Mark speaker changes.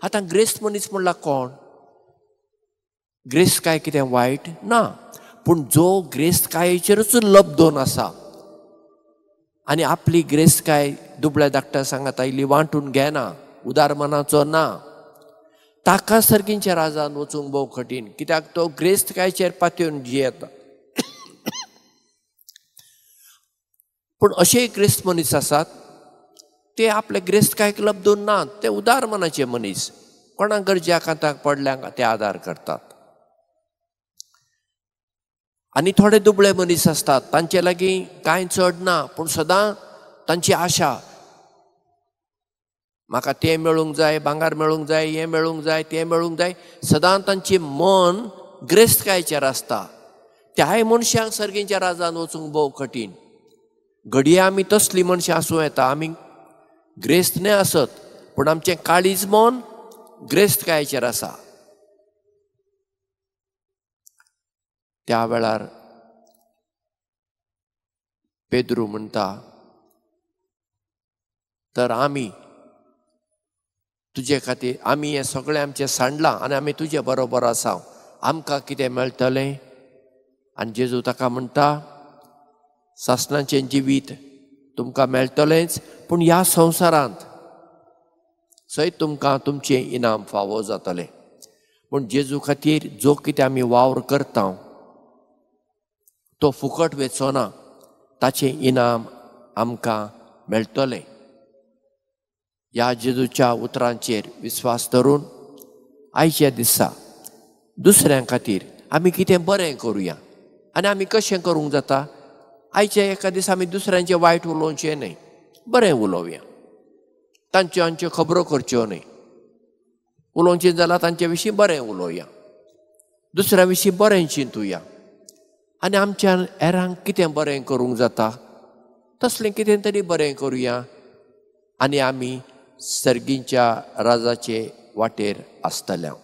Speaker 1: आतां ग्रेस्त मनीस म्हणल्यार कोण? ग्रेस्तकाय कितें वायट ना, पूण जो ग्रेस्तकायेचेरूच लब्दोन आसा आनी आपली ग्रेस्तकाय दुबळ्या धाकट्या सांगाता इल्ली वांटून घेना, उदार मनाचो ना, ताका सर्गींच्या राजान वचूंक भोव कठीण. कित्याक तो ग्रेस्तकायेचेर पातयेवन जियेता. पूण अशेय ग्रेस्त मनीस आसात ते आपले ग्रेस्तकायेक लब्दून ना, ते उदार मनाचे मनीस, कोणाक गरजे कांताक पडल्यांक ते आदार करतात. आनी थोडे दुबळे मनीस आसतात, तांचे लागीं कांय चड ना, पूण सदां तांची आशा, म्हाका तें मेळूंक जाय, भांगर मेळूंक जाय, हें मेळूंक जाय, तें मेळूंक जाय, सदां तांचें मन ग्रेस्तकायेचेर आसता. त्याय मनशांक सर्गींच्या राजान वचूंक भोव कठीण. घडये आमी तसलीं मनशां आसूं येता, आमी ग्रेस्त न्हय आसत, पूण आमचें काळीज मन ग्रेस्तकायेचेर आसा. त्या वेळार पेद्रू म्हणटा, तर आमी तुजे खातीर, आमी हें सगळें आमचें सांडलां आनी आमी तुजे बरोबर आसा, आमकां कितें मेळटलें? आनी जेजू ताका म्हणटा, सासणाचें जिवीत तुमकां मेळटलेंच, पूण ह्या संवसारांत सयत तुमकां तुमचें इनाम फावो जातलें. पूण जेजू खातीर जो कितें आमी वावर करता तो फुकट वेचो ना, ताचें इनाम आमकां मेळटलें. ह्या जेजूच्या उतरांचेर विस्वास धरून आयच्या दिसा दुसऱ्यां खातीर आमी कितें बरें करुया. आनी आमी कशें करूंक जाता? आयच्या एका दिसा आमी दुसऱ्यांचें वायट उलोवचें न्हय, बरें उलोवया, तांच्यो आमच्यो खबरो करच्यो न्हय, उलोवचें जाल्यार तांचे विशीं बरें उलोवया, दुसऱ्या विशीं बरें चिंतुया आनी आमच्या हेरांक कितें बरें करूंक जाता तसलें कितें तरी बरें करुया आनी आमी सर्गींच्या राजाचे वाटेर आसतले.